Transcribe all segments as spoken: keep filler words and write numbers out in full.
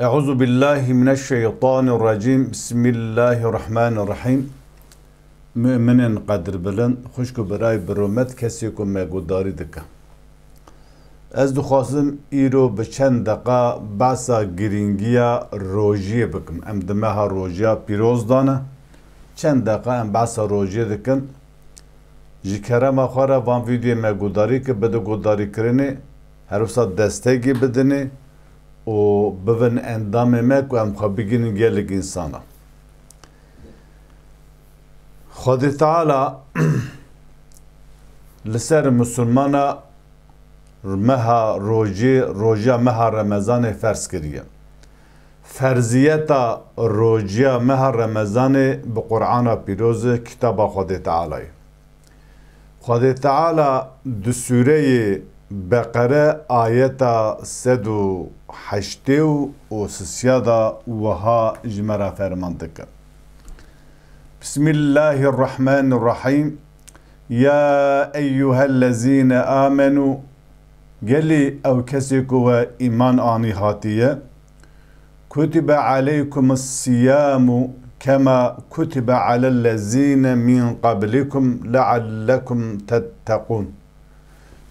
Euzu billahi mineşşeytanirracim. Bismillahirrahmanirrahim. Müminên qedirbilind, xwişk û birayê bi rûmet, kesê ku me guhdarî dike. Ez dixwazim îro bi çend deqa behsa girîngiya rojiyê bikim. Em di meha rojiya pîroz de ne. Çend deqa em behsa rojiyê dikin. Ji kerema xwe re van vîdyoyê me guhdarî kir, bide guhdarîkirinê, her wisa destekê bidinê û bibin endamê me ku em xwe bigihînin gelek însana. Xwedê Teala li ser misilmana meha rojê, rojiya meha Remezanê ferz kiriye. Ferziyeta rojiya meha Remezanê bi Qur'ana Pîroz e, kitaba Xwedê Teala ye. Xwedê Teala di sûreyê Beqere ayeta sed û heştê û sisiya de wiha ji me re ferman dike. Bismillahirrahmanirrahim. Ya eyyuhellezîne amenû, gelî ew kesê ku we îman anî hatiye, kutibe aleykumus siyamu kema kutibe alellezîne min qablikum leallekum tetteqûn.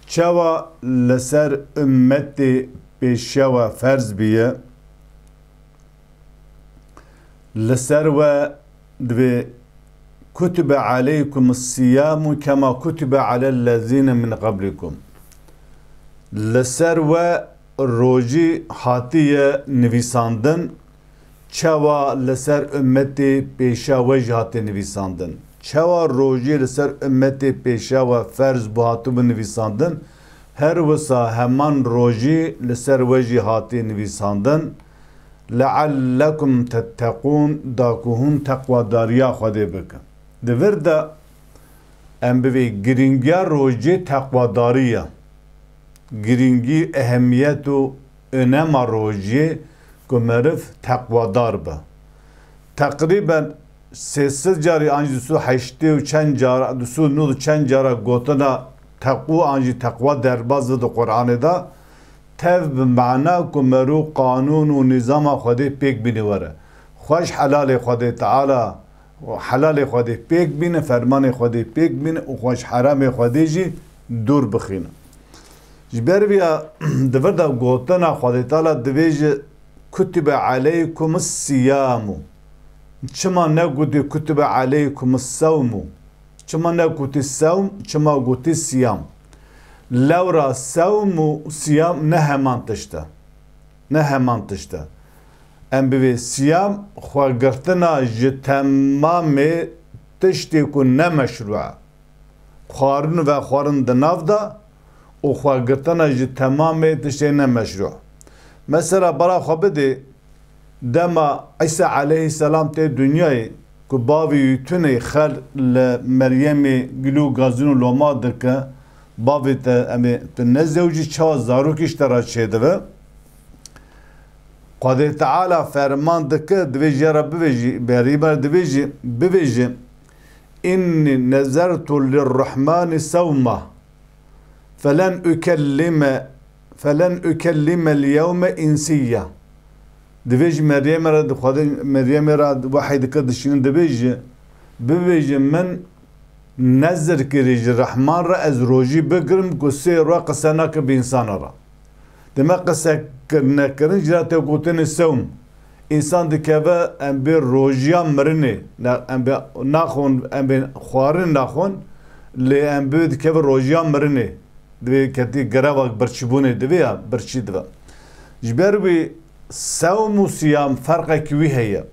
Çawa li ser ummetê pêşiya we ferz biye, li ser we divê kutibe aleykum siyamu kema kutibe alellezîne min qablikum. Li ser we rojî hatiye nivîsandin, çawa li ser ummetê pêşa we jî hatiye nivîsandin. Çawa rojî li ser ummetê pêşa we ferz bû hatibû nivîsandin, her wisa heman rojî li ser we jî hatiye nivîsandin. Leallekum tetteqûn, da ku hûn teqwadariya Xwedê bikin. Di vir de em bivê girîngiya rojê teqwadarî ye. Girîngî, ehemiyet û önema rojê ku meriv teqwadar be. Teqrîben sê sed carî an jî du sed û heştê û çend cara, du sed û nod û çend cara gotina teqû an jî teqwa derbas di Qur'anê de. Tev bi mana ku merû qanûn û nîzama Xwedê pêk bîne were. Xwe ji helalê Xwedê Teala û helalê Xwedê pêk bîne, fermanê Xwedê pêk bîne û xwe ji heramê Xwedê jî dûr bixîne. Ji ber vîya di vir de gotina Xwedê Teala divêje, kutibe aleykumus siyamu. Çima negotî kutibe aleykumus sewmu? Çima negotî sewm, çima gotî siyam? Lewra sewm û siyam ne heman tişt e. Ne heman tişt e. Em bivê siyam xwegirtina ji temamê tiştê ku ne meşrû e. Xwarin û vexwarin di nav de û xwegirtina ji temamê tiştê ne meşrû. Mesela bara xwe bidê, dema Îsa aleyhisselam tê dinyayê ku bavê wî tune xel li Meryemê gilû gazin û loma dike, bavê te em ê tu nezewicî, çawa zarokî ji te re çêdibe? Xwedê Teala ferman dike, divê jê re bivêjî, berî me re divêjî, bivêjî, "Inni nezertu lirrahmani sewma, felen ukellime, felen ukellimel yewme insiyya." Divê ji Meryemê re, Xwedê Meryemê re wehî dike, dişînin, divê ji, bivêjin, "Min nezir kirî ji Rehman re ez rojî bigirim ku sê roj qise nake bi însana re." Deme qise kir-, nekirin jî re tê gotinê sewm. Însan dikeve em bê rojiya mirinê. Ne, em bê naxwin, em bê xwarin naxwin, lê em bê dikeve rojiya mirinê. Divê ketî greva birçîbûnê divê ya, birçî dibe. Ji ber wî sewm û siyam ferqekî wî heye.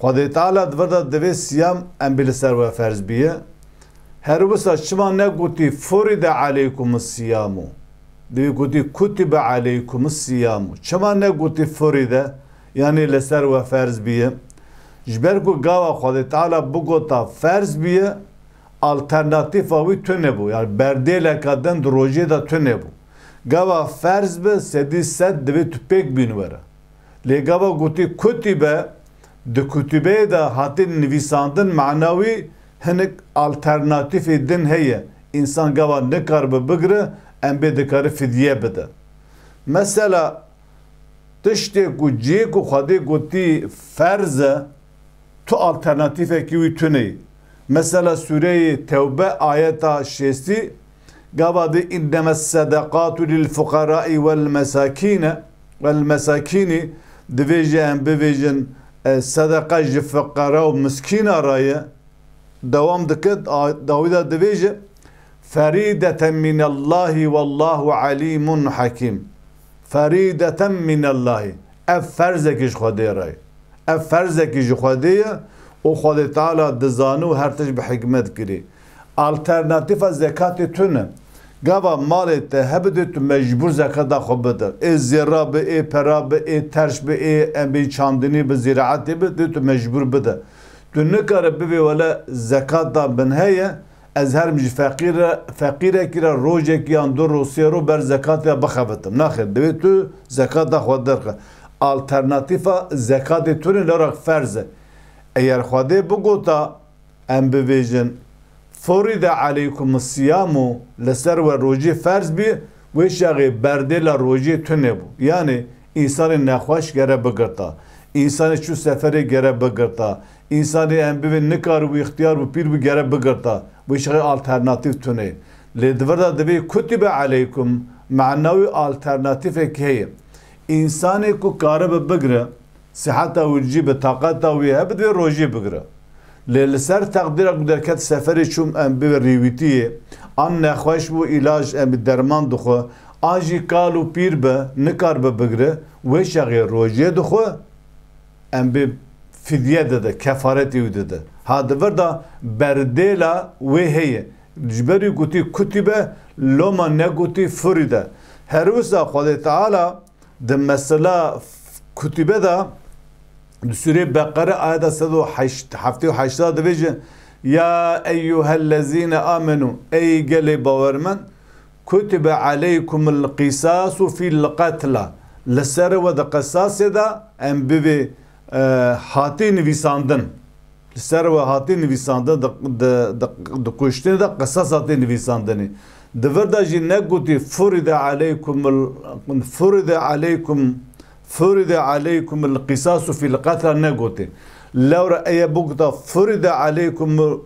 Xwedê Teala di vir de divê siyam em bê li ser we ferz biye. Her wisa çima negotî furide aleykumus siyamu? Divê gotî kutibe aleykumus siyamu. Çima negotî furide? Yanî li ser we ferz biye. Ji ber ku gava Xwedê Teala bigota ferz biye, alternatîfa wî tune bû. Yanî berdêleka din di rojê de tune bû. Gava ferz bi, sedî sed divê tu pêk bîn were. Lê gava gotî kutîbe, di kutîbeyê de hatin nivîsandin, mana wî hinek alternatîfê din heye. Însan gava nikaribe bigire, em bê dikare fidye bide. Mesela, Tiştê ku cihê ku Xwedê gotî ferz e, tu alternatîfekî wî tune ye. Mesela Sûreyê Tewbe ayeta şêstî, gava dê, "Inneme sedekatu lil fuqerai vel mesakine, vel mesakini", divê ji em bivêjin, e, sedeqa ji fuqera û miskîna re ye. Dewam dike, a-, dawî de divêje, "Ferîdeten minallahi wallahu alîmun hakîm." Ferîdeten minallahi. Ev ferzekî ji Xwedê re ye. Ev ferzekî ji Xwedê ye û Xwedê Teala dizane û her tişt bi hikmet kirî. Alternatîfa zekatê tune. Gava malê te hebe dê tu mecbûr zekata xwe bide. Ê zêra bi, ê pera bi, ê terş bi, ê em bê çandinî bi, zîraetê bi, dê tu mecbûr bide. Tu nikare bivê wele zekata min heye, ez herim ji feqîr re, feqîrekî re rojekî yan du roj, sê roj ber zekatê bixebitim. Naxêr, divê tu zekata xwe derxe. Alternatîfa zekatê tune, lewra ferz e. Eger Xwedê bigota, em bivêjin, "Furide aleykum siyamu", li ser we rojî ferz bî, wê çaxê berdêla rojiyê tune bû. Yanî, însanê nexweş gere bigirta, însanê çû seferê gere bigirta, însanê em bivê nikar bû, îxtiyar bû, pîr bû, gere bigirta. Wê çaxê alternatîf tune. Lê di vir de divê "kutibe aleykum", mana wî alternatîfek heye. Însanê ku karibe bigire, siheta wî cî bi, taqeta wî hebe, divê rojî bigire. Lê li ser teqdîra ku derket seferê, çûm em bivê rêwîtiyê, an nexweş bû, îlac em bi derman dixwe, an jî kal û pîr be, nikaribe bigire, wê çaxê rojiyê dixwe, em bê fidye dide, kefaretê wî dide. Ha di vir de berdêla wê heye. Ji ber wî gotî "kutibe", loma negotî "furide". Her wisa Xwedê Teala di mesela "kutibe" de, di Sûreyê Beqere ayeta sed û heşt, heftê û heşt de divêje, "Ya eyyuhellezîne amenu", ey gelê bawermend, "kutibe aleykumul qisasu fil qetla", li ser we di qisasê de em bivê, e, hatî nivîsandin. Li ser we hatî nivîsandin, di, di, di, di kuştinê de qisas hatî nivîsandinê. Di vir de jî negotî "furide aleykumul, furide aleykum, furide aleykumul qisasu fil qetla" negotî. Lewra eye bigota "furide aleykumul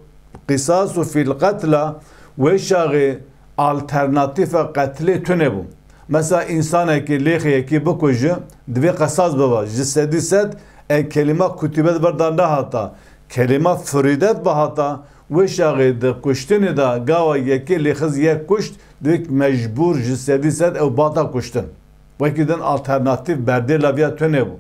qisasu fil qetla", wê çaxê alternatîfa qetlê tune bû. Mesela, însanekî lêxê yekî bikuje, divê qisas biba. Ji sedî sed, e, kelîma "kutibe" di vir de nehata. Kelîma "furidet" bihata, wê çaxê di kuştinê de gava yekê lêxiz yek kuşt, divê mecbûr ji sedî sed ew bata kuştin. Wekî din alternatîf berdêla viya tune bû.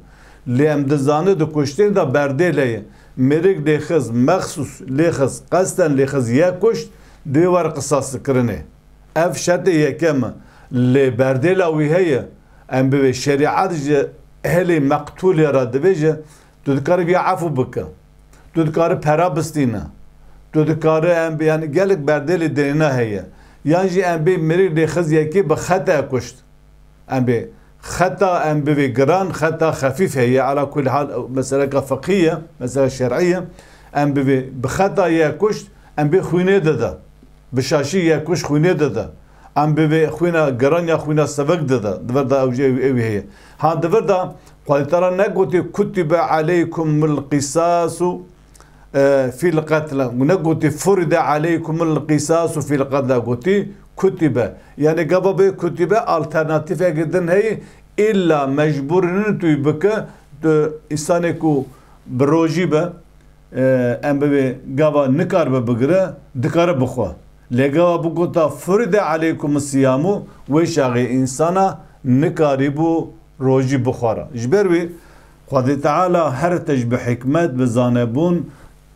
Lê em dizanin di kuştinê de berdêle ye. Mêrik lêxiz, mexsûs lêxiz, qesten lêxiz yek kuşt, divê were qisaskirinê. Ev şertê yekem e. Lê berdêla wî heye, em bivê şerîet ji ehlê meqtûlê re dibêje, tu dikarî viya efû bike. Tu dikarî pera bistîne. Tu dikarî em bi, yanî gelek berdêlê dinêna heye. Yan jî em bê mêrik lêxiz yekê bi xete kuşt. Em bê xeta, em bivê giran, xeta xefîf heye. Ala kulî hal, meseleka fiqhî ye, mesela şer'î ye. Em bivê bi xeta ye kuşt, em bê xwînê dide. Bi şaşî ye kuşt, xwînê dide. Em bivê xwîna giran ya xwîna sivik dide. Di vir de ew jî ew, ew heye. Ha di vir de Xwedê Teala negotî "kutibe aleykumul qisasu", e, fil qetla. Negotî "furide aleykumul qisasu fil qetla", gotî "kutibe". Yanî gava bê "kutibe" alternatîfeke din heye, îlla mecbûr nîne tu wî bike, tu însanê ku bi rojî be, e, em bibê gava nikaribe bigire, dikare bixwe. Lê gava bigota "furide aleykumus siyamu", wê çaxê însana nikarîbû rojî bixwara. Ji ber wî Xwedê Teala her tişt bi hikmet, bi zanebûn,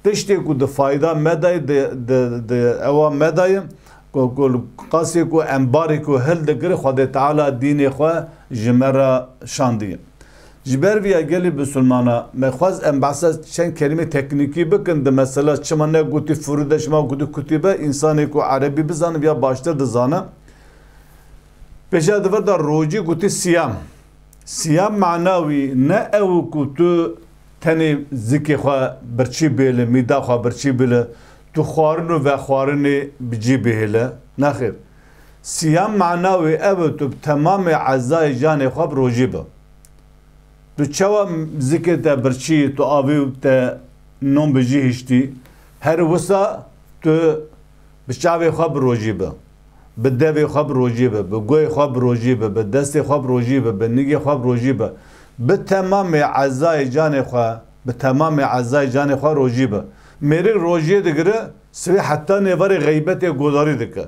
tiştê ku di fayda me dayê, di, di, di ewa me dayê, ku, ku qasê ku em barê ku hildigire, Xwedê Teala dînê xwe ji me re şandiye. Ji ber vî ya gelê bisilmana, me xwest em behsa çend kelîmê teknîkî bikin, di mesela çima negotî "furide", çima gotî "kutibe", însanê ku erebî bizane, viya baştir dizane. Pêşiya di vir de rojî gotî siyam. Siyam mana wî ne ew ku tu tenê zikê xwe birçî bihêle, mîda xwe birçî bihêle, tu xwarin û vexwarinê bi cî bihêle. Nexêr. Siyam mana wî ew e tu bi temamê ezayê canê xwe bi rojî be. Tu çawa zikê te birçî, tu avê te non bi cî hiştî, her wisa tu bi çavê xwe bi rojî bi, bi devê xwe bi rojî bi, bi goyê xwe bi rojî bi, bi destê xwe bi rojî bi, bi nigê xwe bi rojî bi, bi temamê ezayê canê xwe, bi temamê ezayê canê xwe rojî bi. Mêrik rojiyê digire, sibê heta nêvarê xeybetê godarî dike.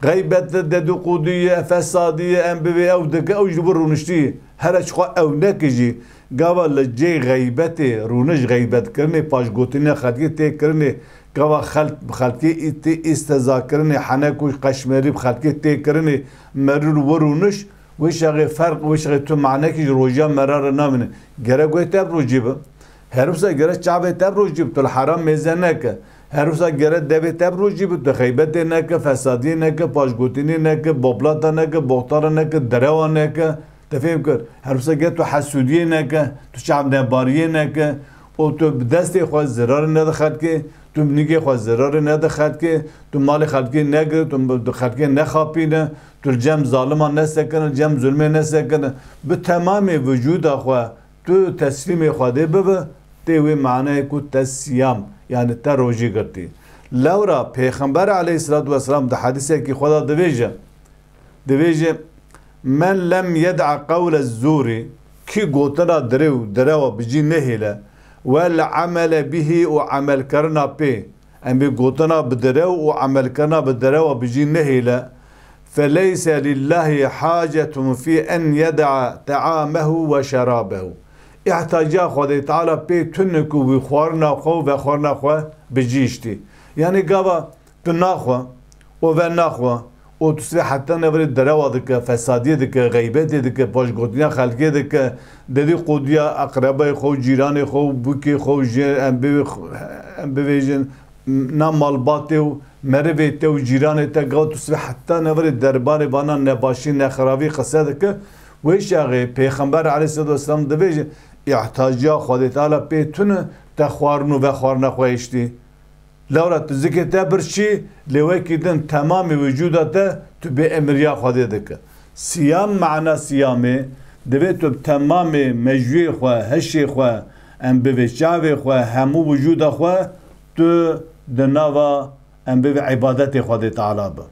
Xeybet de dedûqûdî ye, fesadî ye, em bivê ew dike, ew ji bo rûniştî. Here çixwe ew neke jî, gava li cê xeybetê, rûniş, xeybetkirinê, paşgotinê xelkê tê kirinê, gava xelk, bi xelkê î-, tê îstezakirinê, henek û qeşmerî bi xelkê tê kirinê, merûr û rûniş, wê şexê ferq, wê şexê tu manekî ji rojiya me re re namîne. Gerek wê te bi rojî bi. Her wisa gerek çavê te bi rojî bi, tu li heram mêze neke. Her wisa gerek devê te bi rojî bi, tu xeybetê neke, fesadiyê neke, paşgotinê neke, boblata neke, boxtara neke, derewa neke. Te fêm kir? Her wisa gerek tu hesûdiyê neke, tu çavnebariyê neke. Û tu bi destê xwe zirarê nede xelkê, tu bi nigê xwe zirarê nede xelkê, tu malê xelkê negire, tu bi xelkê nexapîne, tu li cem zaliman nesekine, li cem zulmê nesekine. Bi temamê vücuda xwe tu teslîmê Xwedê bibe, tê wê manayê ku te siyam, yanî te rojî girtî. Lewra Pêxember aleyhisselatu vesselam di hedîsekî xwe de divêje, divêje, "Men lem yed'a qewle zûrî", kî gotina direw, derewa bi cî nehêle, "wel amele bihî", û emelkirina pê, em bê gotina bi derew û emelkirina bi derewa bi cî nehêle, "feleyse lillahî hacetun fî en yed'a te'amehu ve şerabehu." Îhtiyaca Xwedê Teala pê tune ku wî xwarina xwe û vexwarina xwe bi cî hiştî. Yanî gava tu naxwe û venaxwe û tu sibê heta nevirê derewa dike, fesadiyê dike, xeybetê dike, paşgotiniya xelkê dike, dedîqodiya eqrebayê xwe û cîranê xwe û bûkê xwe û jê em bivê-, em bivêjin, na malbatê û merivê te û cîranê te, gava tu sibê heta nevirê derbarê vana nebaşî, nexeravî qise dike, wê şexê Pêxember aleyhisselatu vesselam divêje, îhtiyaciya Xwedê Teala pê tune te xwarin û vexwarina xwe hiştî. Lewra tu zikê te birçî, lê wekî din temamê wicûda te tu bê emiriya Xwedê dike. Siyam, mana siyamê, divê tu bi temamê mejûyê xwe, hişê xwe, em bivê çavê xwe, hemû wicûda xwe tu di nava, em bivê îbadetê Xwedê Teala bi.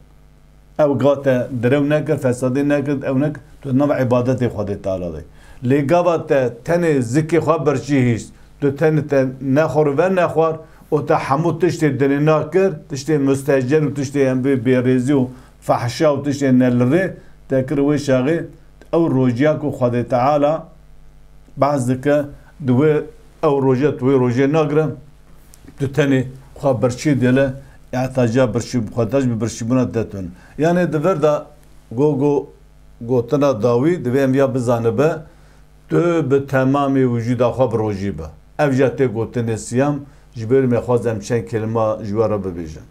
Ew ga te direw nekir, fesadê nekir, ew nekir, tu di nava îbadetê Xwedê Teala de. Lê gava te tenê zikê xwe birçî hîst, tu tenê te nexwar û venexwar û te hemû tiştê dinê nakir, tiştê mustehcen û tiştê em bê bêrêzî û fehşa û tiştê nelirê te kir wê şexê, ew rojiya ku Xwedê Teala behs dike, di wê ew rojiya tu wê rojê nagire, tu tenê xwe birçî dêle, îhtiyaca birçî, xwe te ji bi birçîbûna te tune. Yanê di vir de go, go, gotina dawî, divê em ya bizanibe, tu bi temamê wicûda xwe bi rojî be. Ev jî tê gotinê siyam, ji ber me xwest em çend kelîma ji we re bibêjin.